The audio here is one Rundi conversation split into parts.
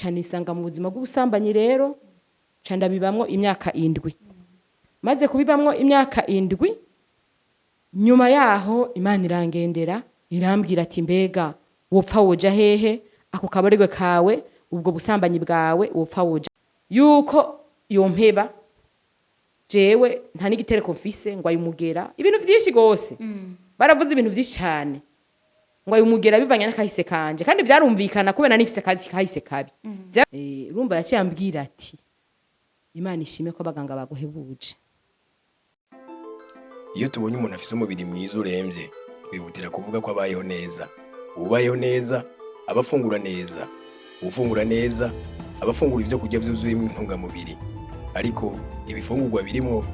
Ca nisanga mu buzima bw'ubusambanyi. Rero ca ndabibamwo imyaka 7. Maze kubibamwo imyaka 7, nyuma yaho Imana irangendera, irambwira ati: "Mbega wopfa woja hehe? Ako kaborerwe kawe, ubwo busambanyi bwawe, wopfa woja yuko yompeba? Jewe nta n'igitereko mfise." Ngo ayumugera ibintu vyinshi gose, baravuze ibintu vyinshi cyane, ngo ayumugera bivanye n'akahise kanje, kandi vyarumvikana kubera nifise akazi kahise kabi. Urumva yaciye ambwira ati: "Imana ishime ko abaganga baguhebuje." Iyo tubonye umuntu afise umubiri mwiza uremvye, twihutira kuvuga ko abayeho neza. Uwubayeho neza aba afungura neza. Uwufungura neza aba afungura ivyo kurya vyuzuyemwo intungamubiri. Ariko ibifungurwa birimwo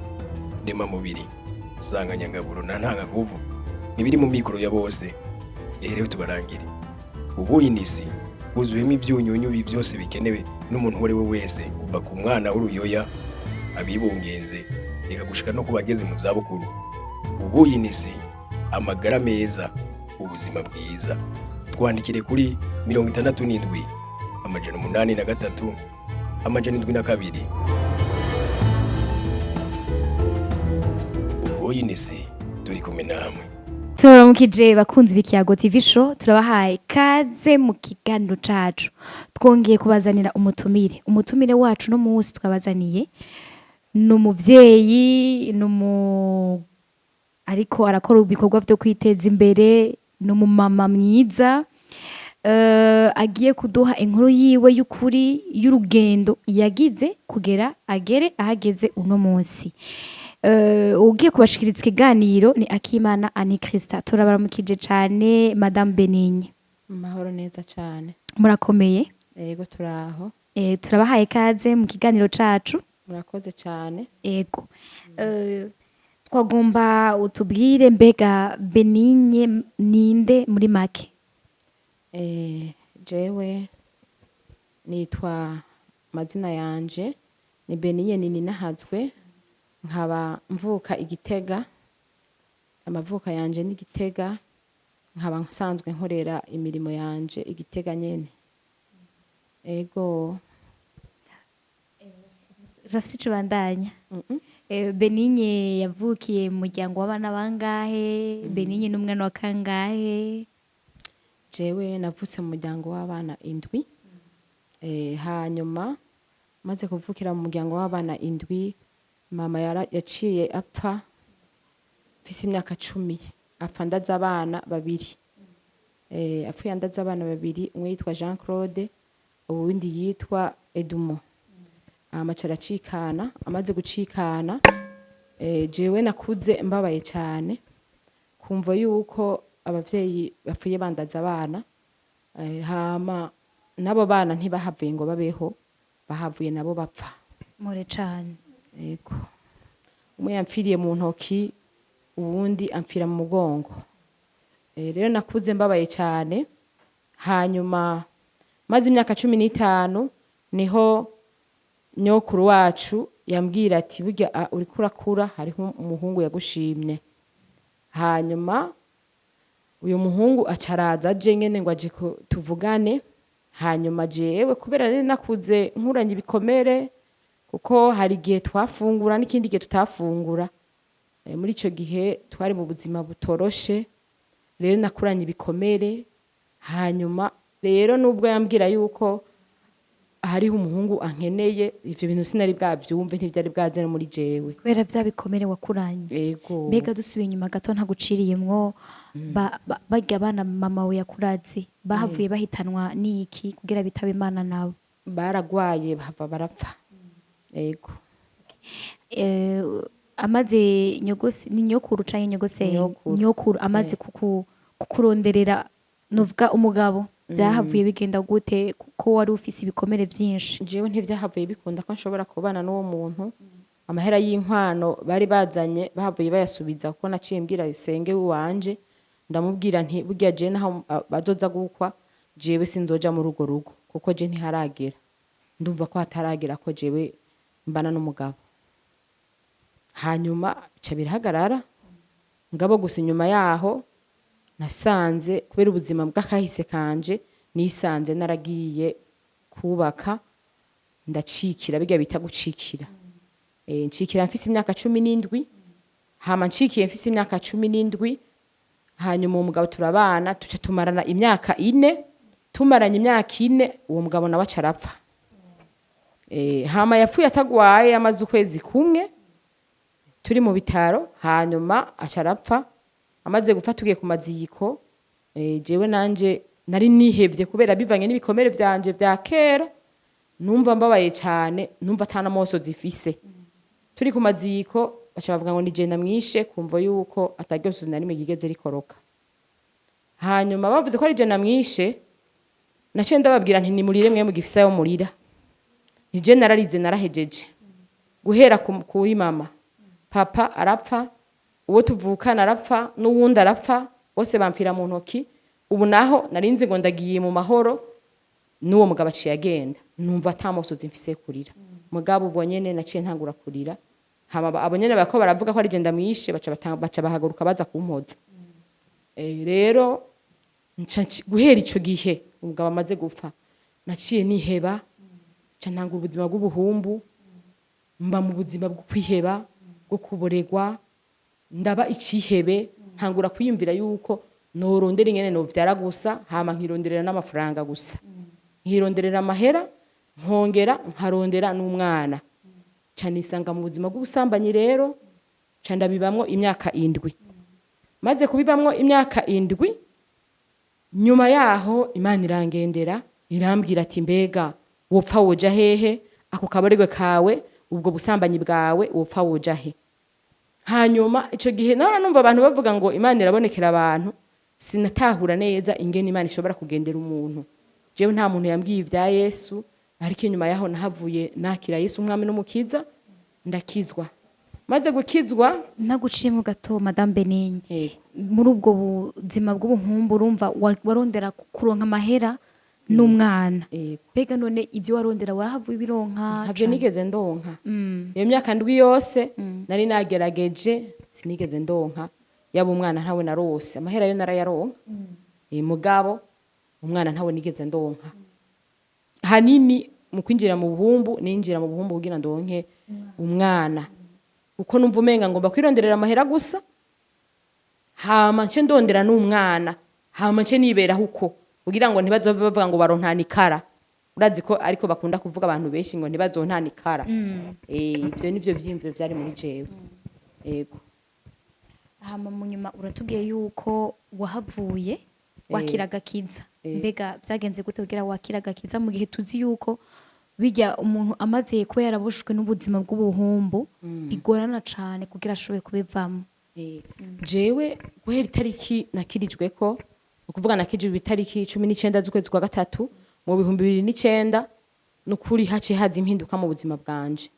ndemamubiri, nsanganyangaburo na ntanganguvu ntibiri mu mikoro ya bose. Ehe rero tubarangire ubuyinisi bwuzuyemo ivyunyunyu vyose bikenewe n'umuntu uwo ari we wese, kuva ku mwana w'uruyoya, abibungenze, reka gushika no ku bageze mu zabukuru. Ubuyinisi, amagara meza, ubuzima bwiza. Twandikire kuri 67 803 702. Ubuyinisi, turi kumwe namwe. Turaramukije bakunzi b'Ikiyago TV Show, turabahaye kaze mu kiganiro cacu. Twongeye kubazanira umutumire. Umutumire wacu no munsi twabazaniye ni umuvyeyi, ni umu ariko arakora ibikorwa vyo kwiteza imbere, ni umumama mwiza, agiye kuduha inkuru yiwe y'ukuri y'urugendo yagize kugera agere ahageze uno munsi. Ugiye kubashikiriza ikiganiro ni Akimana Annie Christa. Turabaramukije cane, Madame Benigne. Mahoro neza cane. Murakomeye? Yego, turaho. Turabahaye kaze mu kiganiro cacu. Murakoze cane. Ego, twagomba utubwire, mbega Benigne ninde muri make? Jewe nitwa, amazina yanje ni Benigne Nininahazwe, nkaba mvuka Igitega, amavuka yanje ni Gitega, nkaba nsanzwe nkorera imirimo yanje Igitega nyene. Ego. Urafise ico bandanya? Benigne yavukiye mu muryango w'abana bangahe? Benigne ni umwana wa kangahe? Jewe navutse mu muryango w'abana 7. Hanyuma maze kuvukira mu muryango w'abana 7, mama yaciye apfa mfise imyaka 10, apfa ndaza abana babiri. Apfuye andaza abana babiri, umwe yitwa Jean Claude, uwundi yitwa Edumo. Amaca aracikana. Amaze gucikana, jewe nakuze mbabaye cyane kumva yuko abavyeyi bapfuye bandaza abana. Hama n'abo bana ntibahavuye ngo babeho, bahavuye nabo bapfa. More cane. Yego, umwe yampfiriye mu ntoki, uwundi amfira mu mugongo. Rero nakuze mbabaye cyane. Hanyuma maze imyaka 15 niho nyokuru wacu yambwira ati: "Burya uriko urakura, hariho umuhungu yagushimye." Hanyuma uyu muhungu acaraza aje nyene ngo aje tuvugane. Hanyuma jewe kubera rero nakuze nkuranye ibikomere, kuko hari igihe twafungura n'ikindi gihe tutafungura. Muri ico gihe twari mu buzima butoroshe, rero nakuranye ibikomere. Hanyuma rero nubwo yambwira yuko hariho umuhungu ankeneye, ivyo bintu sinari bwavyumve, ntivyari bwaze no muri jewe. Kubera vya bikomere wakuranye. Yego. Mbega dusubiye inyuma gato, ntaguciriyemwo, barya bana mama we yakuraze bahavuye bahitanwa n'iki kugira bitabe Imana nabo? Baragwaye, bahava barapfa, yego. Amaze nyogose, ni nyokuru canke nyogose? Nyokuru. Nyokuru amaze kukuronderera novuga umugabo, byahavuye bigenda gute, kuko wari ufise ibikomere vyinshi? Jewe ntivyahavuye bikunda ko nshobora kubana n'uwo muntu. Amahera y'inkwano bari bazanye bahavuye bayasubiza, kuko naciye mbwira senge wanje, ndamubwira nti: "Burya je naho bazoza gukwa, jewe sinzoja muri urwo rugo, kuko je ntiharagera, ndumva ko hataragera ko jewe mbana n'umugabo." Hanyuma bica birahagarara. Ngabo gusa inyuma yaho nasanze, kubera ubuzima bw'akahise kanje, nisanze naragiye. Kubaka, ndacikira, bijya bita gucikira. Ncikira mfise imyaka 17. Hama ncikiye mfise imyaka 17, hanyuma uwo mugabo turabana, tuca tumarana imyaka 4. Tumaranye imyaka 4, uwo mugabo nawe aca arapfa. Hama yapfuye atagwaye, amaze ukwezi kumwe turi mu bitaro, hanyuma aca arapfa. Amaze gupfa, tugiye ku maziko, jewe nanje nari nihevye kubera bivanye n'ibikomere vyanje vya kera. Numva mbabaye cyane, numva atana moso zifise. Turi ku maziko, baca bavuga ngo ni je namwishe, kumva yuko ataryo na rimwe ryigeze rikoroka. Hanyuma bavuze ko ari je namwishe, naciye ndababwira nti: "Nimurire mwe mugifise ayo murira, ni je nararize, narahejeje guhera kuri mama. Papa arapfa, uwo tuvukana arapfa, n'uwundi arapfa, bose bamfira mu ntoki. Ubu naho narinzi ngo ndagiye mu mahoro, n'uwo mugabo aciye agenda. Numva ata mosozi mfise kurira." Mugabo ubwo nyene naciye ntangura kurira. Hama abo nyene bariko baravuga ko ari je ndamwishe, baca bahaguruka baza kumpoza. Rero guhera ico gihe umugabo amaze gupfa, naciye niheba, nca ntangura ubuzima bw'ubuhumbu, mba mu buzima bwo kwiheba, bwo kuboregwa, ndaba icihebe. Ntangura kwiyumvira yuko norondera ingene novyara gusa, hama nkironderera n'amafaranga gusa, nkironderera amahera, nkongera nkarondera n'umwana. Ca nisanga mu buzima bw'ubusambanyi. Rero ca ndabibamwo imyaka 7. Maze kubibamwo imyaka 7, nyuma yaho Imana irangendera, irambwira ati: "Mbega wopfa woja hehe? Ako kaboregwe kawe, ubwo busambanyi bwawe, wopfa woja he?" Hanyuma ico gihe nahora numva abantu bavuga ngo Imana irabonekera abantu, sinatahura neza ingene Imana ishobora kugendera umuntu. Jewe nta muntu yambwiye ibya Yesu, ariko inyuma yaho nahavuye nakira Yesu umwami n'umukiza, ndakizwa. Maze gukizwa, Ntaguciyemo gato, Madame Benigne, Yego. muri ubwo buzima bw'ubuhumbu, urumva warondera kuronka amahera n'umwana. Yego. Mbega none ibyo warondera warahavuye ibironka? Ntabyo nigeze ndonka. Iyo myaka 7 yose nari nagerageje, sinigeze ndonka. Yaba umwana ntawe narose, amahera yo narayaronka. Mugabo umwana ntawe nigeze ndonka. Hanini mu kwinjira mu buhumbu, ninjira mu buhumbu kugira ndonke umwana, uko numva umenga ngomba kwironderera amahera gusa, hama nce ndondera n'umwana, hama nce niberaho uko, kugira ngo ntibazove bavuga ngo barontana ikara. Urazi ko ariko bakunda kuvuga abantu benshi ngo ntibazontana ikara. Ivyo nivyo vyiyumviro vyari muri jewe, yego. Hama mu nyuma uratubwiye yuko wahavuye wakira agakiza. Mbega byagenze gute kugira wakira agakiza, mu gihe tuzi yuko bijya umuntu amaze kuba yarabushwe n'ubuzima bw'ubuhumbu bigorana cane kugira ashobore kubivamo? Jewe guhera itariki nakirijwe, ko ukuvuga nakirijwe itariki 19 z'ukwezi kwa gatatu mu 2009, nukuri haciye haza impinduka mu buzima bwanje.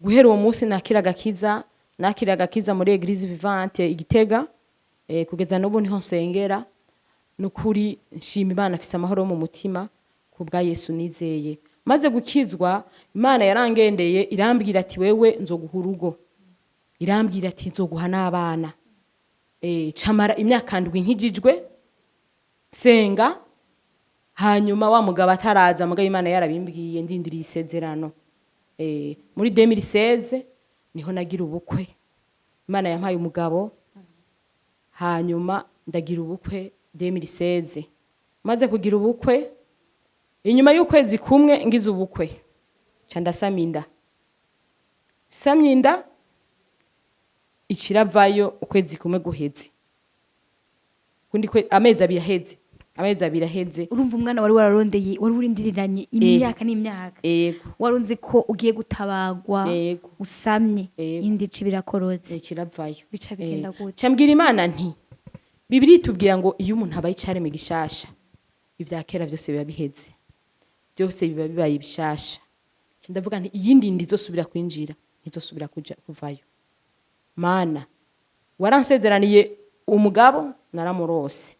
Guhera uwo munsi nakira agakiza, nakira agakiza muri Eglise Vivante Igitega, kugeza n'ubu niho nsengera. Nukuri nshima Imana, afise amahoro yo mu mutima ku bwa Yesu nizeye. Maze gukizwa, Imana yarangendeye, irambwira ati: "Wewe nzoguha urugo." Irambwira ati: "Nzoguha n'abana." Camara imyaka 7 nkijijwe, senga. Hanyuma wa mugabo ataraza, mugabo Imana yarabimbwiye, ndindiriye isezerano. Muri 2016 niho nagira ubukwe. Imana yampaye umugabo, hanyuma ndagira ubukwe 2016. Maze kugira ubukwe, inyuma y'ukwezi kumwe ngize ubukwe, ca ndasama inda. Samye inda, ikiravayo ukwezi kumwe guheze, kundi amezi 2 aheze, amezi 2 aheze. Urumva umwana wari wararondeye, wari urindiriranye imyaka n'imyaka, Yego. wari uzi ko ugiye gutabagwa, Yego. usamye, Yego. indi ica birakorotse. Ikiravayo. Bica bigenda gute? Ca mbwira Imana nti: "Bibiri itubwira ngo iyo umuntu abaye icaremwe gishasha, ibya kera byose biba biheze, byose biba bibaye bishasha." Ca ndavuga nti: "Iyindi nda izosubira kwinjira, ntizosubira kuja kuvayo. Mana, waransezeraniye umugabo, naramurose,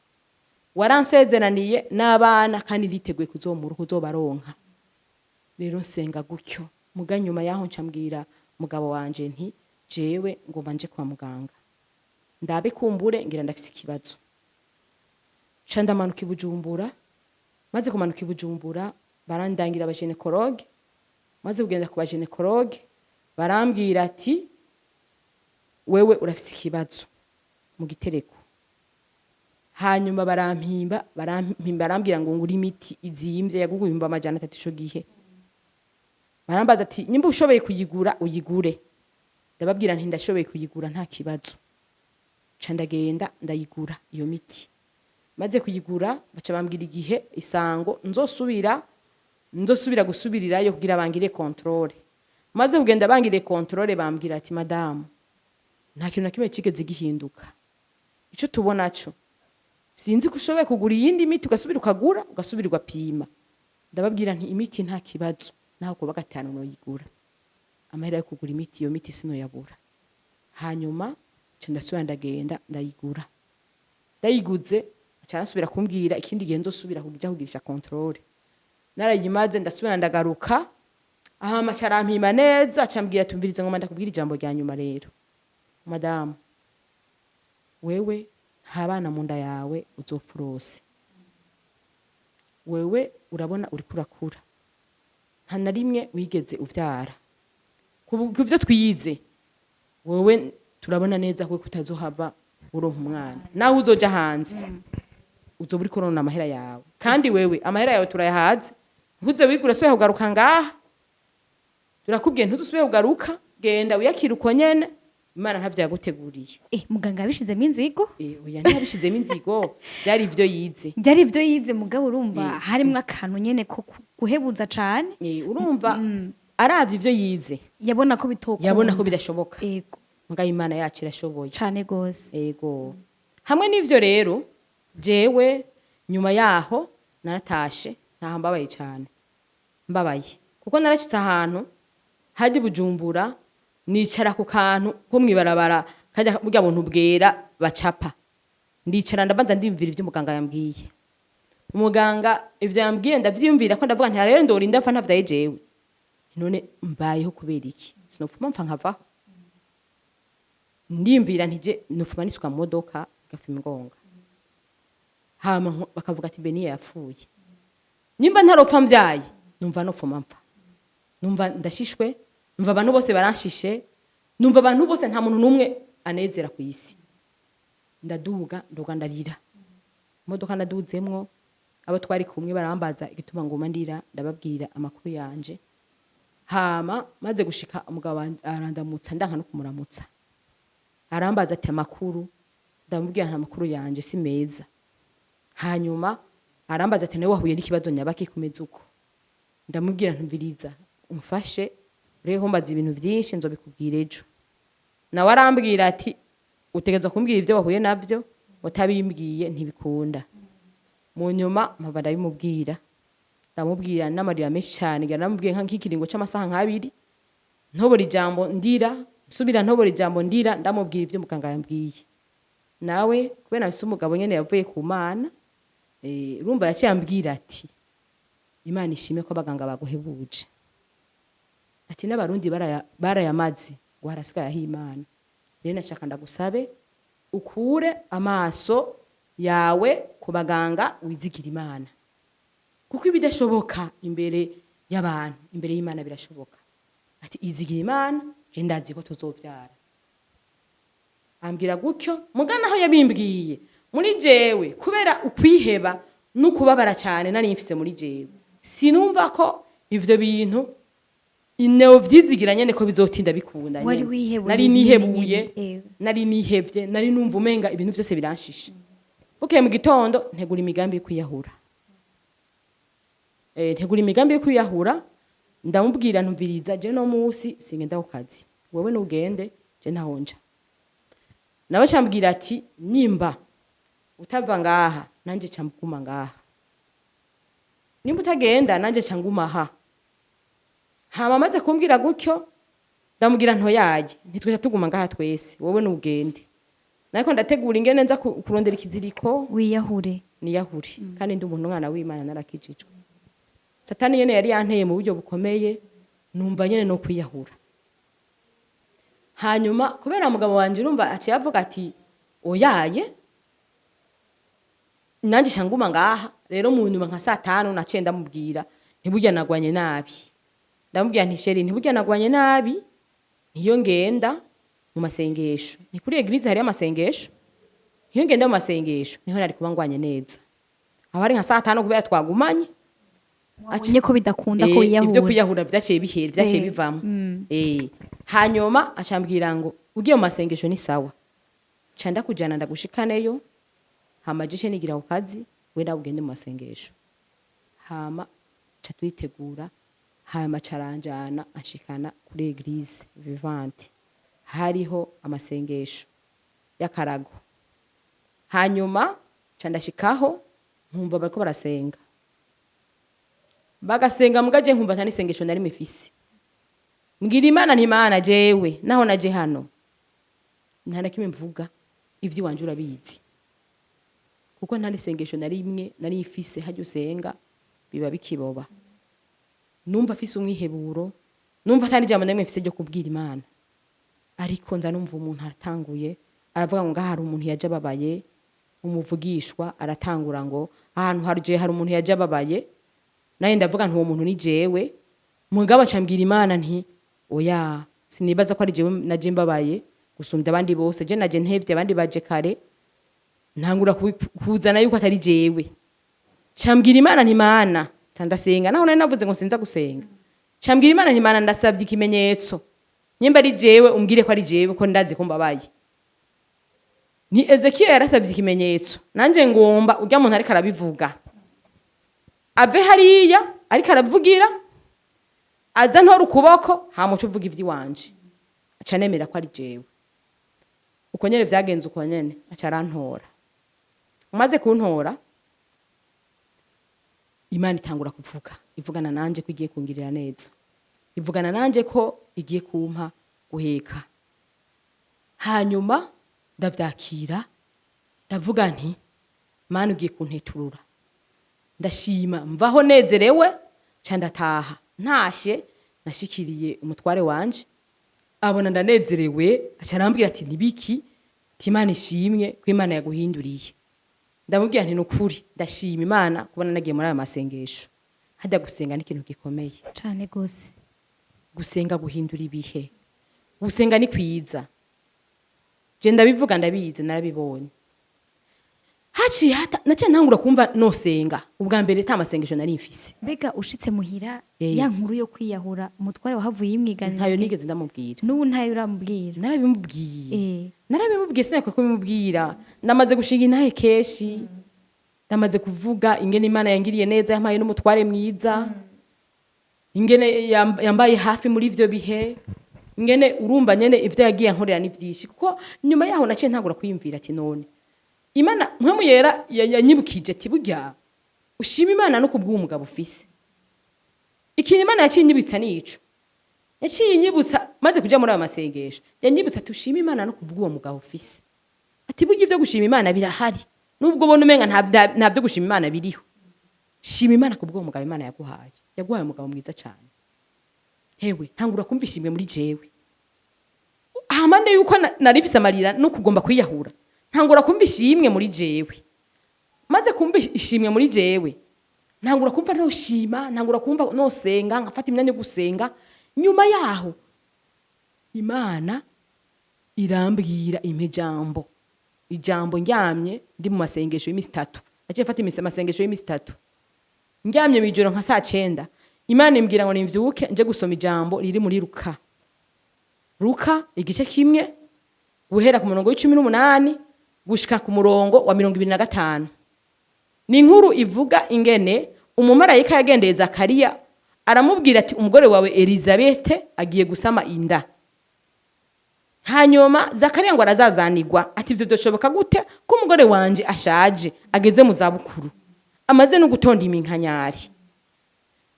waransezeraniye n'abana, kandi nditeguye kuzomura, kuzobaronka." Rero nsenga gutyo. Muga nyuma yaho nca mbwira mugabo wanje nti: "Jewe ngomba nje kwa muganga, ndabe kumbure ngira ndafise ikibazo." Ca ndamanuka i Bujumbura. Maze kumanuka i Bujumbura, Barandangira aba gynécologue. Maze kugenda ku ba gynécologue, barambwira ati: "Wewe urafise ikibazo mu gitereko." Hanyuma barampimba, barambwira ngo ngure imiti izimvye yagugwa 300,000 ico gihe. Barambaza ati: "Nimba ushoboye kuyigura, uyigure." Ndababwira nti: "Ndashoboye kuyigura, nta kibazo." Ca ndagenda ndayigura iyo miti. Maze kuyigura, baca bambwira igihe isango nzosubira gusubirirayo kugira bangire contrôle. Maze kugenda bangire contrôle, bambwira ati: "Madamu, nta kintu na kimwe kigeze gihinduka. Ico tubona co, sinzi ko ushoboye kugura iyindi miti, ugasubira ukagura, ugasubira ugapima." Ndababwira nti: "Imiti nta kibazo, naho kuba gatanu noyigura. Amahera yo kugura imiti, iyo miti sinoyabura." Hanyuma nca ndasubira ndagenda ndayigura. Ndayiguze, aca arasubira kumbwira ikindi gihe nzosubira kuja kugirisha contrôle. Narayimaze, ndasubira ndagaruka. Hama aca arampima neza, aca ambwira: "Tumvirize, ngoma ndakubwira ijambo rya nyuma rero, madamu. Wewe nta bana mu nda yawe, uzopfa urose. Wewe urabona uriko urakura, nta na rimwe wigeze uvyara. Ku byo twize, wewe turabona neza ko kutazohava uronka umwana. Nawe uzoja hanze, uzoba uriko uronona amahera yawe, kandi wewe amahera yawe turayahaze. Ntuze wigure, usubire kugaruka ngaha. Turakubwiye ntuzusubire kugaruka. Genda wiyakire uko nyene, Imana ntavyo yaguteguriye." Muganga yabishizemo inzigo? Oya, ntiyabishizemo inzigo, byari ivyo yize. Byari ibyo yize, mugabo urumva harimwo akantu nyene ko guhebuza cane. Urumva aravye ivyo yize, yabona ko bitokunda. Yabona ko bidashoboka. Mugabo Imana yacu irashoboye. Cane gose. Ego. Hamwe n'ivyo rero, jewe nyuma yaho naratashe, ntaho mbabaye cyane, mbabaye kuko narashitse ahantu hadi Bujumbura, nicara ku kantu ko mwibarabara kajya burya buntu bwera bacapa. Ndicara, ndabanza ndiyumvira ivyo umuganga yambwiye. Umuganga ivyo yambwiye ndavyiyumvira ko ndavuga nti: "Rero ndorinda mpfa ntavyaye jewe? None mbayeho kubera iki? Sinopfuma mpfa nkavaho." Ndiyumvira ntije nufuma nisuka mu modoka igapfuma ingonga, hama bakavuga ati: "Beniya yapfuye." Nimba ntaropfa mvyaye, numva nopfuma mpfa. Numva ndashishwe, numva abantu bose baranshishe, numva abantu bose, nta muntu n'umwe anezera ku isi. Ndaduga, ndoga, ndarira. Imodoka ndaduzemwo, abo twari kumwe barambaza igituma nguma ndira. Ndababwira amakuru yanje. Hama maze gushika, umugabo wanje arandamutsa, ndanka no kumuramutsa. Arambaza ati: "Amakuru?" Ndamubwira nta amakuru yanje si meza. Hanyuma arambaza ati: "Nawe wahuye n'ikibazo nyabaki kumeze uko?" Ndamubwira: "Ntumviriza, umfashe ureke kumbaza ibintu byinshi, nzobikubwira ejo." Nawe arambwira ati: "Utegerezwa kumbwira ibyo wahuye nabyo, utabimbwiye ntibikunda." Mu nyuma mpava ndabimubwira. Ndamubwira n'amarira menshi cyane, ngira namubwiye nk'ikiringo c'amasaha nk'abiri, ntobora ijambo ndira, nsubira ntobora ijambo ndira, ndamubwira ibyo muganga yambwiye. Nawe kubera mfise umugabo nyene yavuye ku Mana, urumva yaciye ambwira ati: "Imana ishime ko abaganga baguhebuje." Ati: "N'abarundi barayamaze ngo harasigaye aho Imana. Rero nashaka ndagusabe ukure amaso yawe ku baganga, wizigira Imana, kuko ibidashoboka imbere y'abantu, imbere y'Imana birashoboka." Ati: "Izigira Imana, je ndazi ko tuzovyara." Ambwira gutyo, mugana aho yabimbwiye, muri jewe kubera ukwiheba n'ukubabara cyane nari mfise muri jewe, sinumva ko ivyo bintu ineo vyizigira nyene ko bizotinda bikunda Wari nyene. wihebuye Nari nyene nihebuye. Nyene, ewe. Nari nihevye, nari numva umenga ibintu vyose biranshisha. Bukeye mu gitondo ntegura imigambi yo kwiyahura. Ntegura imigambi yo kwiyahura. Ndamubwira: "Ntumviriza, je no musi singenda ku kazi, wewe nugende, je ntaho nja." Nawe cambwira ati: "Nimba utava ngaha, nanje ca nguma ngaha. Nimba utagenda, nanje ca nguma aha." Hama amaze kumbwira gutyo, ndamubwira: "Ntoyaye, ntitwica tuguma ngaha twese, wowe nugende." Nariko ndategura ingene nza kurondera ikiziriko wiyahure. Niyahure, kandi ndi umuntu, umwana w'Imana, narakijijwe. Satani nyene yari yanteye mu buryo bukomeye, numva nyene no kwiyahura. Hanyuma kubera mugabo wanje, urumva aciye avuga ati: "Oyaye, nanjye ca nguma ngaha." Rero mu nyuma nka saa 5 naciye ndamubwira Ntiburya nagwanye nabi. Ndamubwira nti: "Chéri, ntiburya nagwanye nabi, niyo ngenda mu masengesho, ni kuri église hariyo amasengesho, niyo ngenda mu masengesho niho nari kuba ngwanye neza." Aho hari nka saa 5 kubera twagumanye. Wabonye ko bidakunda ko Ibyo wiyahura. Kwiyahura vyaciye bihera, vyaciye bivamo. Hanyuma acambwira ngo: "Ugiye mu masengesho ni sawa, ca ndakujana ndagushikaneyo, hama jewe nigira ku kazi, we nawe ugende mu masengesho." Hama ca twitegura, hama caranjana anshikana kuri église Vivante, hariho amasengesho y'akarago. Hanyuma ca ndashikaho, nkumva bariko barasenga, bagasenga, mugaje nkumva nta n'isengesho nari mfise. Mbwira Imana nti: "Imana, jewe naho naje hano nta na kimwe mvuga, ivy'iwanje urabizi, kuko nta n'isengesho na rimwe nari mfise." Hajya usenga biba bikiboba, numva afise umwiheburo, numva atari ijambo na rimwe mfise ryo kubwira Imana. Ariko nza numva umuntu aratanguye aravuga ngo: "Ngaha hari umuntu yaje ababaye." Umuvugishwa aratangura ngo: "Ahantu haruje hari umuntu yaje ababaye." Naye ndavuga nti: "Uwo muntu ni jewe." Mugabo ncambwira Imana nti: "Oya, sinibaza ko ari jewe naje mbabaye gusumbya abandi bose, je naje ntevye, abandi baje kare." Ntangura kuzana yuko atari jewe. Cambwira Imana nti: "Mana," ca ndasenga, naho nari navuze ngo sinza gusenga. Cambwira Imana nti: "Mana, ndasabye ikimenyetso, nyimba ari jewe umbwire ko ari jewe, ko ndazi ko mbabaye." Ni Ezekiel yarasabye ikimenyetso, nanje ngomba urya muntu ariko arabivuga ave hariya ariko aravugira, aza ntora ukuboko, hamuca uvuga ivy'iwanje, aca nemera ko ari jewe. Uko nyene vyagenze, uko nyene aca arantora. Umaze kuntora, Imana itangura kuvuga, ivugana nanje ko igiye kungirira neza, ivugana nanje ko igiye kumpa guheka. Hanyuma ndavyakira, ndavuga nti: "Mana, ugiye kunteturura." Ndashima, mvaho nezerewe, ca ndataha. Ntashe nashikiriye umutware wanje, abona ndanezerewe, aca arambwira ati: "Nibiki?" Ati: "Imana ishimwe ko Imana yaguhinduriye." Ndamubwira nti: "Nukuri ndashima Imana kubona nagiye muri aya masengesho." Hajya gusenga ni ikintu gikomeye. Cane gose. Gusenga guhindura ibihe, gusenga ni kwiza. Je ndabivuga, ndabizi, narabibonye. Haciye hata naciye ntangura kumva nosenga. Ubwa mbere ta masengesho nari mfise. Mbega ushitse muhira, ya nkuru yo kwiyahura, umutware wahavuye yimwiganira? Ntayo nigeze ndamubwira. N'ubu ntayo uramubwira? Narabimubwiye. Narabimubwiye, sinakwiye kubimubwira. Ndamaze gushinga intahe kenshi, ndamaze kuvuga ingene Imana yangiriye neza, yampaye n'umutware mwiza, ingene yambaye hafi muri ivyo bihe, ingene urumva nyene ivyo yagiye ankorera ni vyinshi. Kuko nyuma yaho naciye ntangura kwiyumvira ati: "None Imana mpwemu yera yanyibukije ati: burya ushima Imana no kubw'uwo mugabo ufise." Ikintu Imana yaciye inyibutsa nico yaciye inyibutsa maze kuja muri ayo masengesho, yanyibutsa ati: "Ushima Imana no kubw'uwo mugabo ufise." Ati: "Burya ibyo gushima Imana birahari, nubwo ubona umenga nta byo gushima Imana biriho. Shima Imana kubw'uwo mugabo Imana yaguhaye, yaguhaye umugabo mwiza cyane." Hewe, ntangura kumva ishimwe muri jewe ahamande yuko nari mfise amarira no kugomba kwiyahura. Ntangura kumva ishimwe muri jewe. Maze kumva ishimwe muri jewe, ntangura kumva noshima, ntangura kumva nosenga, nkafata imyanya yo gusenga. Nyuma yaho Imana irambwira, impa ijambo, ijambo ndyamye ndi mu masengesho y'iminsi 3. Naciye mfata amasengesho y'iminsi 3, ndyamye mw'ijoro nka saa 9, Imana imbwira ngo nimvyuke nje gusoma ijambo riri muri Luka, Luka igice 1, guhera ku murongo wa 18 gushika ku murongo wa 25. Ni inkuru ivuga ingene umumarayika yagendeye Zakariya, aramubwira ati: "Umugore wawe Elizabete agiye gusama inda." Hanyuma Zakariya ngo arazazanirwa, ati: "Ibyo byoshoboka gute ko umugore wanje ashaje, ageze mu zabukuru, amaze no gutonda iminkanyari?"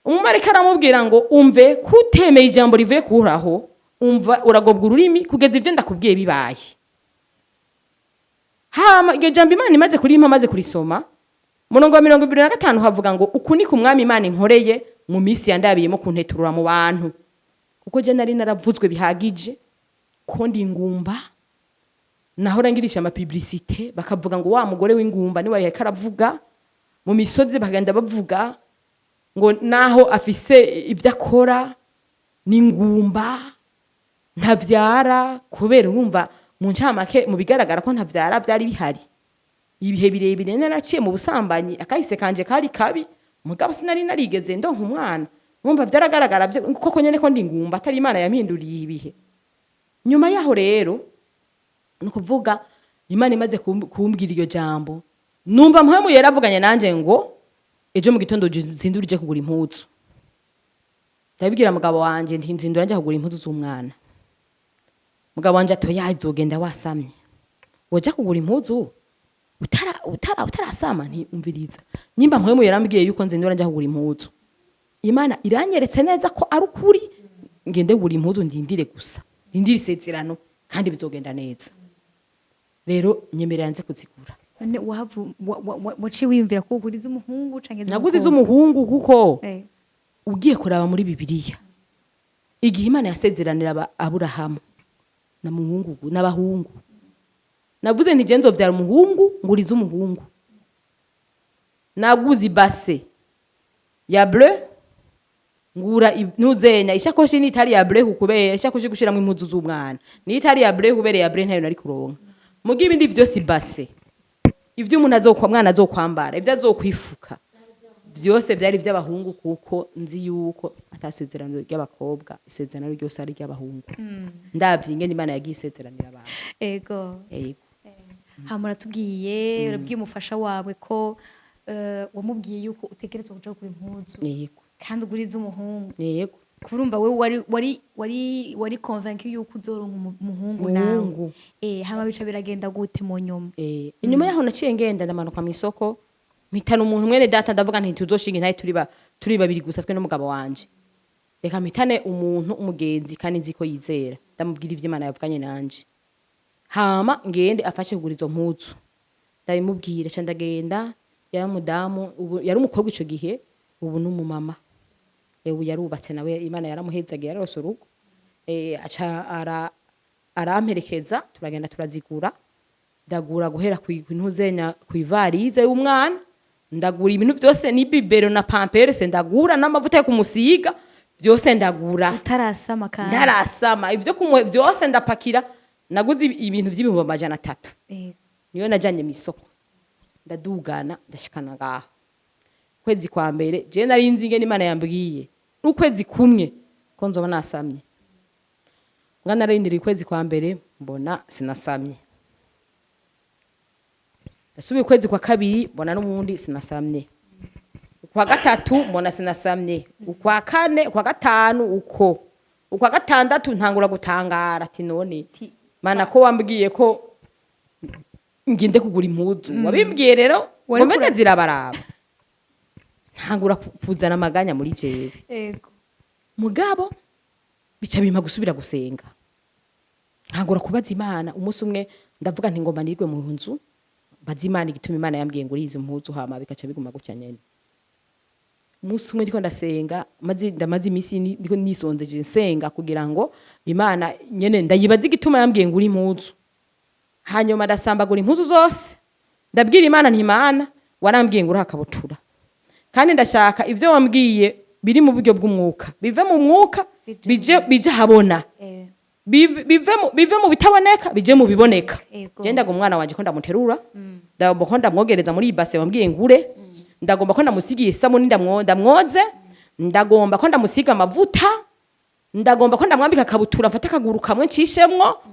Umumarayika aramubwira ngo: "Umve kutemeye ijambo rivuye kuhoraho, umva uragobwa ururimi kugeza ibyo ndakubwiye bibaye." Hama iryo jambo Imana imaze kurimpa, amaze kurisoma, murongo wa 25 havuga ngo: "Uku ni ku Mwami Imana inkoreye mu minsi yandabiyemo kunteturura mu bantu." Kuko je nari naravuzwe bihagije ko ndi ingumba, nahora ngirisha ama publicité, bakavuga ngo: "Wa mugore w'ingumba niwe ariko aravuga mu misozi." Bakagenda bavuga. Ngo naho afise ibyo akora ni ngumba, ntavyara, kubera urumva mu ncamake, mu bigaragara ko ntavyara vyari bihari. Ibihe birebire naraciye mu busambanyi, akahise kanje kari kabi, mugabo sinari narigeze ndonka umwana. Mwumva vyaragaragara koko nyene ko ndi ngumba, atari Imana yampinduriye ibihe. Nyuma yaho rero, ni ukuvuga Imana imaze kumbwira iryo jambo, numva Mpwemu yaravuganye nanje ngo ejo mu gitondo nzindura uje kugura impuzu. Ndabibwira mugabo wanje nti nzindura njya kugura impuzu z'umwana. Mugabo wanje ati oya, izogenda wasamye, woja kugura impuzu utarasama. Nti umviriza, nyimba Mpwemu yarambwiye yuko nzindura njya kugura impuzu, Imana iranyeretse neza ko ari ukuri, ngende kugura impuzu, ndindire gusa, ndindire isezerano kandi bizogenda neza. Rero nyemerera nze kuzigura. None waciye wiyumvira ko ugura iz'umuhungu canke Naguze iz'umukobwa? iz'umuhungu kuko ugiye kuraba muri Bibiliya, igihe Imana yasezeranira Aburahamu na muhungu n'abahungu, navuze nti je nzovyara umuhungu, nguriza umuhungu. Naguze ibase ya bleu, ngura ntuzenya ishakoshi ni itari ya bleu, kukubera ishakoshi gushiramwo impuzu z'umwana ni itari ya bleu, kubera ya bleu ntayo nari kuronka. Muga ibindi vyose, ibase, ivyo umuntu azokwa, mwana azokwambara, ivyo azokwifuka, vyose vyari ivy'abahungu, kuko nzi yuko atasezerano ry'abakobwa, isezerano ryose ari ry'abahungu, ndavye ingene Imana yagiye isezeranira abantu. Yego. Hama uratubwiye, urabwiye umufasha wawe ko wamubwiye yuko utegerezwa kuja kugura impuzu Yego. kandi ugura iz'umuhungu. Yego. Kurumva wewe wari convaincu yuko uzoronka umuhungu nawe. Umuhungu. Hama bica biragenda gute mu nyuma? Inyuma yaho naciye ngenda, ndamanuka mu isoko, mpitana umuntu mwene data. Ndavuga nti tuzoshinga intahe turi babiri gusa, twe n'umugabo wanje, reka mpitane umuntu umugenzi kandi nzi ko yizera, ndamubwira ivyo Imana yavuganye nanje, hama ngende afashe kugura izo mpuzu. Ndabimubwira, ca ndagenda. Yari umudamu, ubu yari umukobwa ico gihe, ubu ni umumama, ubu yarubatse nawe, Imana yaramuhezagiye, yarose urugo. Aca aramperekeza, turagenda turazigura. Ndagura guhera kw'intuzenya, kw'ivarize y'umwana, ndagura ibintu byose, ni biberon na pampers, ndagura n'amavuta yo kumusiga, byose ndagura. Utarasama kandi? Ntarasama. Ibyo kumuhe byose ndapakira. Naguze ibintu vy'ibihumbi 300. Niyo najanye mu isoko, ndadugana, ndashikana ngaho. Kwezi kwa mbere, je nari nzi ingene Imana yambwiye n'ukwezi kumwe ko nzoba nasamye. Nga narindiriye ukwezi kwa mbere, mbona sinasamye. Ndasubiye ukwezi kwa kabiri, mbona n'ubundi sinasamye. Ukwa gatatu, mbona sinasamye. Ukwa kane, ukwa gatanu, uko ukwa gatandatu, ntangura gutangara ati none Mana, ko wambwiye ko ngende kugura impuzu, wabimbwiye rero Wari ngo mbe zirabaraba, ntangura kuzana amaganya muri jewe. Mugabo bica bimpa gusubira gusenga, ntangura kubaza Imana. Umunsi umwe ndavuga nti ngomba nirwe mu nzu baza Imana igituma Imana yambwiye ngo urize impuzu, hama bikaca biguma gutya nyene. Umunsi umwe ndiko ndasenga, maze ndamaze iminsi ndiko nisonzeje nsenga kugira ngo Imana nyene ndayibaza igituma yambwiye ngo uri impuzu. Hanyuma ndasambagura impuzu zose, ndabwira Imana nti Imana, warambwiye ngo uriha akabutura, kandi ndashaka ivyo wambwiye biri mu buryo bw'umwuka bive mu mwuka bije habona, bive mu bitaboneka bije mu biboneka. Je ndagomba umwana wanje ko ndamuterura, ndagomba ko ndamwogereza muri iyi base wambwiye ngure, ndagomba ko ndamusigiye isabuni, ndamwoze, ndagomba ko ndamusiga amavuta, ndagomba ko ndamwambika akabutura, mfate akaguru kamwe ncishemwo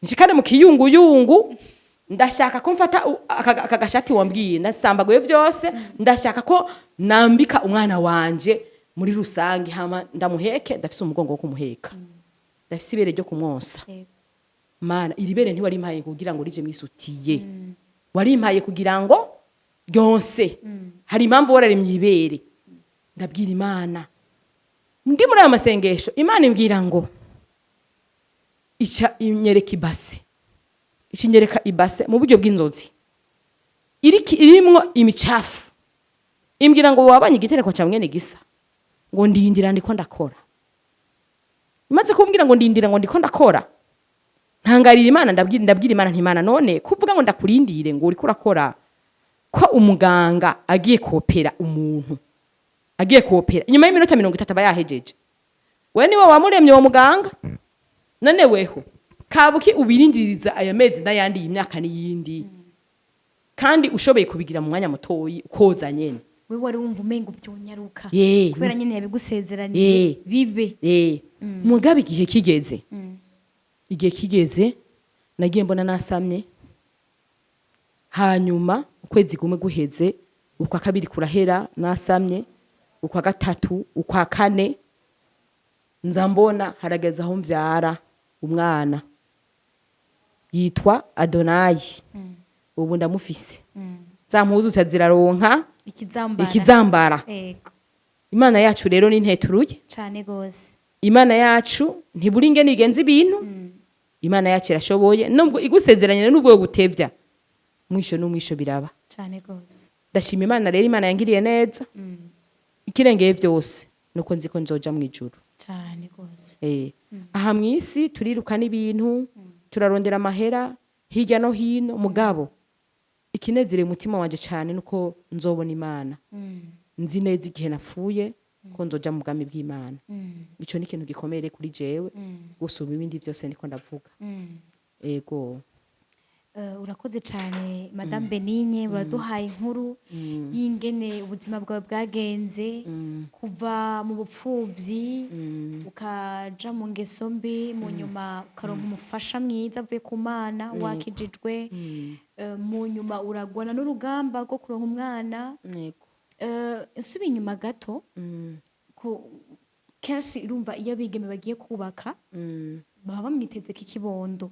nshikane mu kiyunguyungu, ndashaka ko mfata aka gashati wambwiye, ndasambaguye vyose, ndashaka ko nambika umwana wanje muri rusange, hama ndamuheke, ndafise umugongo wo kumuheka, ndafise ibere ryo kumwonsa. Mana, iri bere ntiwarimpaye kugira ngo rije mwisutiye, warimpaye kugira ngo ryonse, hari impamvu wararemye ibere. Ndabwira Imana, ndi muri ayo masengesho, Imana imbwira ngo ica inyereka ibase, ica inyereka ibase mu buryo bw'inzozi irimwo imicafu, imbwira ngo wabanye igitereko cya mwene gisa, ngo ndindira ndiko ndakora. Imaze kumbwira ngo ndindira, ngo ndiko ndakora, ntangarira Imana, ndabwira Imana nti Imana, none kuvuga ngo ndakurindire, ngo uriko urakora, ko umuganga agiye kopera umuntu. Agiye kuopera, inyuma y'iminota 30 aba yahejeje. We niwe wamuremye uwo muganga. None weho kabuki ubirindiriza aya mezi n'ayandi, iyi myaka n'iyindi, kandi ushoboye kubigira mu mwanya mutoyi ukoza nyene? We wari wumva umenga uvyonyaruka kubera nyene yabigusezeraniye bibe. Mugabe igihe kigeze nagiye mbona nasamye. Hanyuma ukwezi kumwe guheze, ukwa kabiri kurahera nasamye, ukwa gatatu, ukwa kane, nza mbona harageze aho mvyara umwana yitwa Adonayi. Ubu ndamufise, za mpuzu ziraronka ikizambara. Ikizambara. Imana yacu rero ni nteturuye. Cane gose. Imana yacu ntibura ingene igenza ibintu. Imana yacu irashoboye, nubwo igusezeranye, nubwo gutevya, mwisho n'umwisho biraba. Cane gose. Ndashima Imana rero, Imana yangiriye neza. Ikirengeye byose nuko nzi ko nzoja mu ijuru. Cane gose. Aha mu isi turiruka n'ibintu, turarondera amahera hirya no hino, mugabo ikinezereye umutima wanje cane nuko nzobona Imana. Nzi neza igihe napfuye ko nzoja mu bwami bw'Imana. Ico ni ikintu gikomeye kuri jewe gusumba ibindi byose ndiko ndavuga. Ego. Urakoze cyane, Madame Benigne. Uraduhaye inkuru y'ingene ubuzima bwawe bwagenze kuva mu bupfuvyi ukaja mu ngeso mbi, mu nyuma ukaronka umufasha mwiza avuye ku Mana wakijijwe. Mu nyuma uragwana n'urugamba rwo kuronka umwana. Nsubiye inyuma gato, kenshi urumva iyo abigeme bagiye kubaka baba bamwiteze ko ikibondo.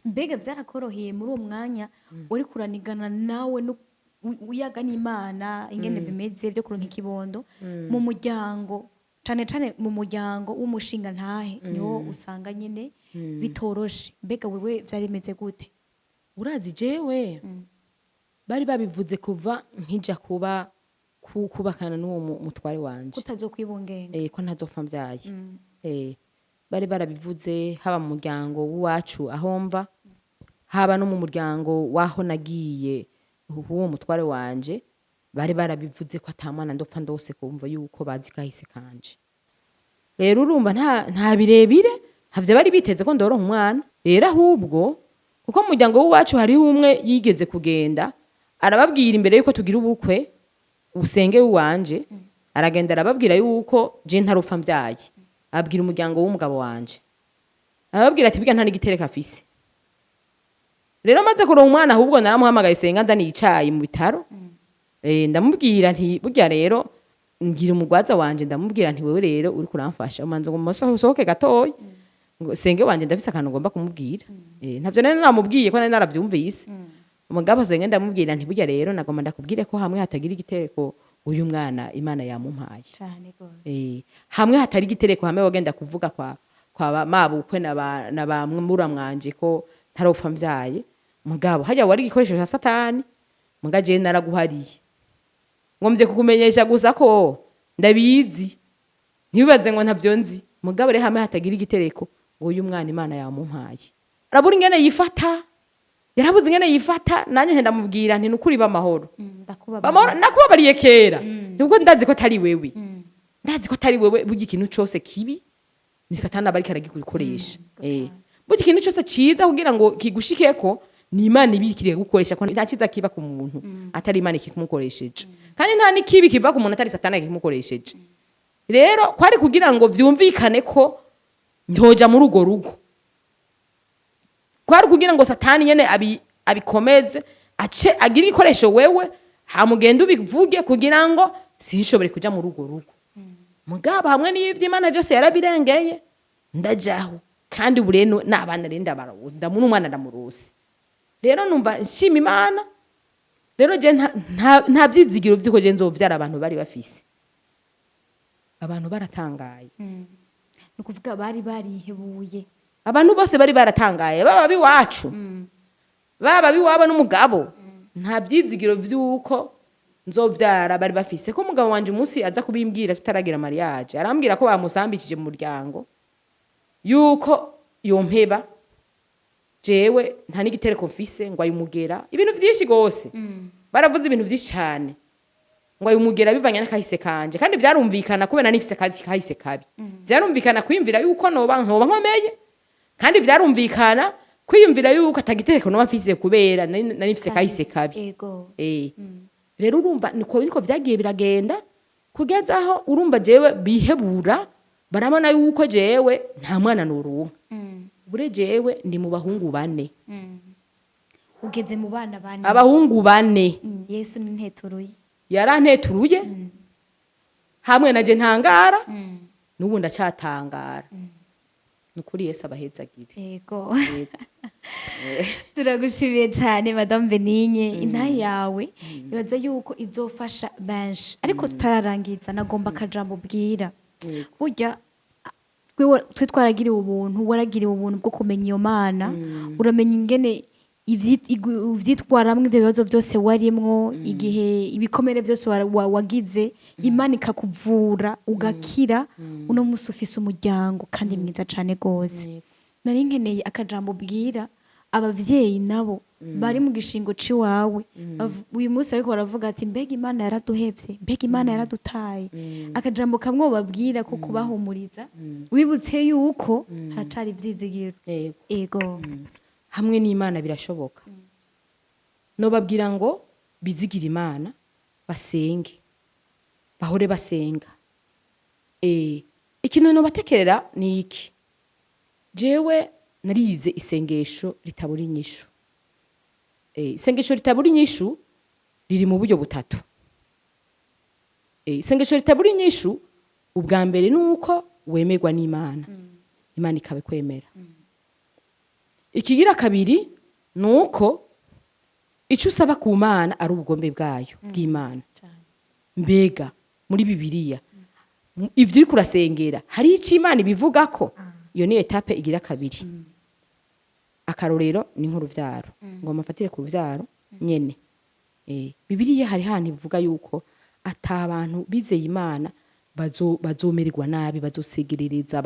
Mbega byarakoroheye muri uwo mwanya uri kuranigana nawe no uyaga n'Imana ingene bimeze byo kuronka ikibondo mu muryango, cane cane mu muryango w'umushinga ntahe, niho usanga nyine bitoroshe? Mbega wewe vyari bimeze gute? Urazi, jewe bari babivuze kuva nkija kuba kubakana n'uwo mutware wanje kutazokwibungenga. Ko ntazopfa mvyaye. Bari barabivuze haba mu muryango w'iwacu aho mva, haba no mu muryango w'aho nagiye w'uwo mutware wanje. Bari barabivuze ko ata mwana ndopfa ndose, kumva yuko bazi kahise kanje. Rero urumva nta birebire ntavyo bari biteze ko ndoronka umwana. Rero ahubwo kuko mu muryango w'iwacu hariho umwe yigeze kugenda arababwira imbere yuko tugira ubukwe, usenge w'iwanje, aragenda arababwira yuko je ntarupfa mvyaye. Abwira umuryango w'umugabo wanje, arababwira ati: "Biga nta n'igitereko afise." Rero maze kuronka umwana, ahubwo naramuhamagaye, senga nzaniye icayi mu bitaro. Ndamubwira nti: "Burya rero ngira umugwaza wanje." Ndamubwira nti: "Wewe rero uri kuramfasha, umanza ngo musohoke gatoya, ngo senge wanje ndafise akantu ngomba kumubwira." Ntavyo nari namubwiye ko nari naravyumvise. Umugabo senge ndamubwira nti: "Burya rero nagomba ndakubwire ko hamwe hatagira igitereko, uyu mwana Imana yamumpaye." Cane gose. Hamwe hatari igitereko, hamwe wagenda kuvuga kwa mabukwe na ba muramwanje ko ntaropfa mvyaye, mugabo hajya wari igikoresho ca Satani, muga jewe naraguhariye. Ngomvye kukumenyesha gusa ko ndabizi, ntibibaze ngo ntavyo nzi. Mugabo rero hamwe hatagira igitereko, ngo uyu mwana Imana yamumpaye." Arabura ingene yifata, yarabuze ingene yifata. Nanjye ndamubwira nti: "Nukuri b'amahoro." Ndakubabara. Bamahoro, nakubabariye kera, nubwo ndazi ko atari wewe, ndazi ko atari wewe. Burya ikintu cose kibi ni Satani aba ariko aragikoresha. Burya ikintu cose ciza kugira ngo kigushikeko ni Imana ibikiriye gukoresha, ko nta ciza kiba ku muntu atari Imana ikikumukoresheje, kandi nta n'ikibi kiva ku muntu atari Satani ikimukoresheje. Rero kwari kugira ngo vyumvikane ko ntoja muri urwo rugo, kwari kugira ngo Satani nyene abikomeze, ace agira igikoresho wewe hamugenda ubivuge kugira ngo sinshobore kuja muri urwo rugo. Mugabo hamwe n'ivyo Imana byose yarabirengeye, ndajaho. Kandi ubu rero n'abana rero ndamuna umwana ndamurose. Rero numva nshima Imana. Rero je nta vyizigiro vy'uko je nzovyara abantu bari bafise, abantu baratangaye. Ni ukuvuga bari barihebuye. Abantu bose bari baratangaye, baba biwacu, baba biwabo n'umugabo, nta byizigiro vy'uko nzovyara bari bafise. Ko umugabo wanje umunsi aza kubimbwira tutaragira mariage, arambwira ko bamusambishije mu muryango yuko yompeba jewe nta n'igitereko mfise, ngo ayumugera, ibintu vyinshi gose. Baravuze ibintu vyinshi cane. Ngo ayo umugera bivanye n'akahise kanje, kandi vyarumvikana kubera nifise akazi kahise kabi. Vyarumvikana kwiyumvira yuko noba ntoba nkomeye, kandi vyarumvikana kwiyumvira yuko atagitereko noba mfise kubera nari nifise kahise kabi. Rero urumva niko vyagiye biragenda kugeza aho urumva jewe bihebura, barabona yuko jewe nta mwana noronka. Bure jewe ndi mu bahungu bane. Ugeze mu bana bane. Abahungu bane. Yesu ni nteturuye. Yaranteturuye hamwe na je ntangara, n'ubu ndacyatangara. Ni ukuri, Yesu abahezagire. Yego. Turagushimiye cyane, Madame Benigne. Intahe yawe ibaza yuko izofasha benshi, ariko tutararangiza nagomba akajambo ubwira. Burya twe twaragiriwe ubuntu, waragiriwe ubuntu bwo kumenya iyo Mana, uramenya ingene uvyitwaramwo ivyo bibazo byose warimwo, igihe ibikomere byose wagize, Imana ikakuvura ugakira. Uno musi ufise umuryango kandi mwiza cane gose. Nari nkeneye akajambo ubwira abavyeyi nabo bari mu gishingo c'iwawe. Uyu munsi ariko baravuga ati: "Mbega Imana yaraduhevye? Mbega Imana yaradutaye?" Akajambo kamwe wobabwira ko kubahumuriza, wibutse yuko haracari ivyizigiro. Yego. Ego. Hamwe n'Imana birashoboka. Nobabwira ngo bizigire Imana, basenge, bahore basenga. Ikintu nobatekerera ni iki: jewe narize isengesho ritabura inyishu. Isengesho ritabura inyishu riri mu buryo butatu. Isengesho ritabura inyishu, ubwa mbere ni uko wemerwa n'Imana, Imana ikabikwemera. Ikigira kabiri ni uko icyo usaba ku Mana ari ubugombe bwayo, bw'Imana. Mbega muri Bibiliya, ivyo uriko urasengera hari icyo Imana ibivuga ko? Iyo ni étape igira kabiri. Akarorero ni nk'uruvyaro, ngo mafatire ku ruvyaro nyene. Bibiliya hari hantu ivuga yuko ata abantu bizeye Imana bazomererwa nabi, bazosegerereza,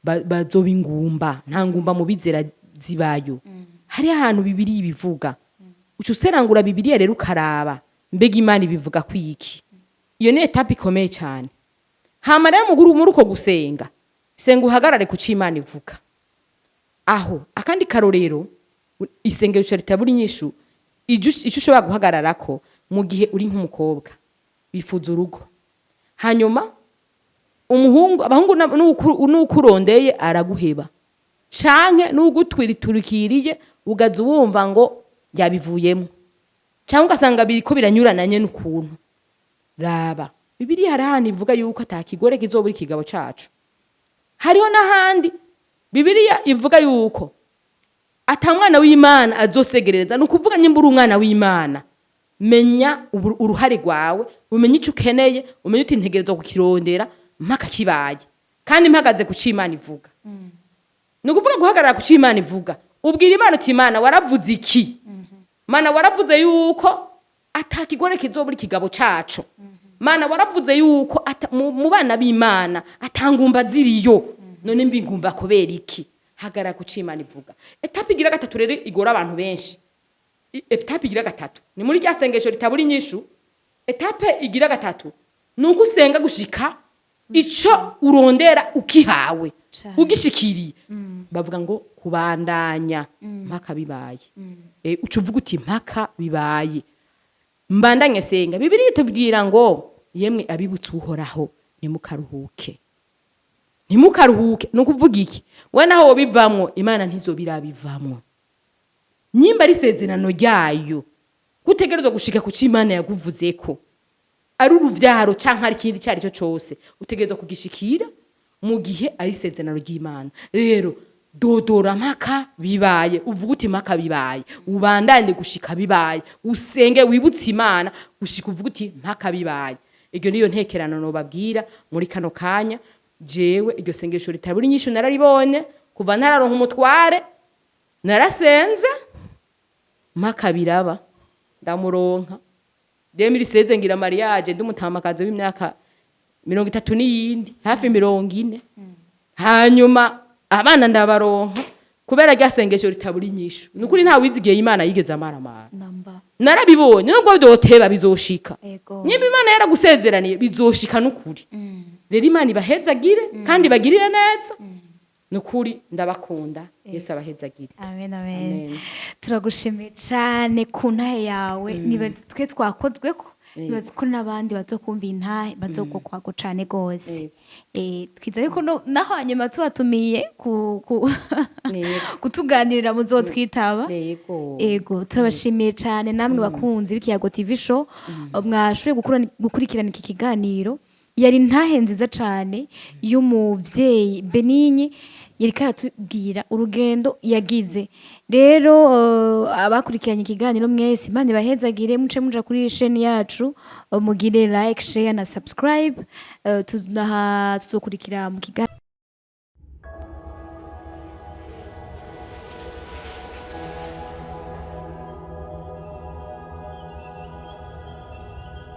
bazoba ingumba. Nta ngumba mu bizera zibayo. Hari ahantu Bibiliya ibivuga. Uca userangura Bibiliya rero, ukaraba mbega Imana ibivuga kwiki. Iyo ni étape ikomeye cyane. Hama rero muguru muri uko gusenga, senga uhagarare ku co Imana ivuga. Aho akandi karorero, isengesho ritabura inyishu, ico ushobora guhagararako mu gihe uri nk'umukobwa bifuza urugo, hanyuma umuhungu, abahungu n'ukurondeye araguheba, canke n'ugutwiriturikiriye ugaza wumva ngo yabivuyemo, cyangwa ugasanga biriko biranyurananye n'ukuntu. Raba Bibiliya, hari ahantu ivuga yuko ata kigore kizobura ikigabo cacu. Hariho n'ahandi Bibiliya ivuga yuko ata mwana w'Imana azosegerereza. Ni ukuvuga nyimba uri umwana w'Imana, menya uruhare rwawe, umenye icyo ukeneye, umenye uti: "Ntegerezwa kukirondera mpaka kibaye, kandi mpagaze ku co Imana ivuga." Ni ukuvuga guhagarara ku co Imana ivuga, ubwira Imana uti: "Imana, waravuze iki? Mana, waravuze yuko ata kigore kizobura ikigabo cacu. Mana, waravuze yuko mu bana b'Imana atangumba ziriyo. None mbi ngumba kubera iki?" Hagarara ku co Imana ivuga. Étape igira gatatu rero igora abantu benshi. Étape igira gatatu ni muri rya sengesho ritabura inyishu. Étape igira gatatu ni uko usenga gushika ico urondera ukihawe, ugishikiriye. Bavuga ngo kubandanya mpaka bibaye. Uca uvuga uti: "Mpaka bibaye, mbandanye senga." Bibiliya itubwira ngo: "Yemwe abibutse Uhoraho, ntimukaruhuke, ntimukaruhuke." Ni ukuvuga iki? We naho wobivamwo, Imana ntizobirabivamwo. Nyimba ari isezerano ryayo, gutegerezwa gushika ku co Imana yaguvuzeko, ari uruvyaro canke ari ikindi icyo ari cyo cose, utegerezwa kugishikira mu gihe ari isezerano ry'Imana. Rero dodora mpaka bibaye, uvuga uti: "Mpaka bibaye." Ubandanye gushika bibaye, usenge wibutse Imana gushika uvuga uti: "Mpaka bibaye." Iryo niyo ntekerano nobabwira muri kano kanya. Jewe iryo sengesho ritabura inyishu nararibonye kuva ntararonka umutware. Narasenze mpaka biraba, ndamuronka. 2016 ngira mariage, ndi umutamakazi w'imyaka 30 n'iyindi, hafi 40. Hanyuma abana ndabaronka. Kubera rya sengesho ritabura inyishu. Ni ukuri, nta wizigiye Imana yigeze amaramara. Namba. Narabibonye, nubwo byoteba bizoshika. Nimba Imana yaragusezeraniye, bizoshika n'ukuri. Rero Imana ibahezagire kandi ibagirire neza. Nukuri ndabakunda, Yesu abahezagire. Amen, amen. Amen. Turagushimiye cyane ku ntahe yawe. Niba twe twakozwe ko, nibaza ko n'abandi bazokumva intahe bazokokwako cane gose. Twizeye ko naho hanyuma tubatumiye kutuganirira muzotwitaba. Yego. Ego, turabashimiye cyane namwe bakunzi b'Ikiyago TV Show mwashoboye gukurikirana iki kiganiro. Yari ntahe nziza cyane y'umuvyeyi Benigne, yariko aratubwira urugendo yagize. Rero abakurikiranye ikiganiro mwese, Imana ibahezagire. Muce muja kuri chaîne yacu, mugire like, share na subscribe. Tuzokurikira mu kiganiro.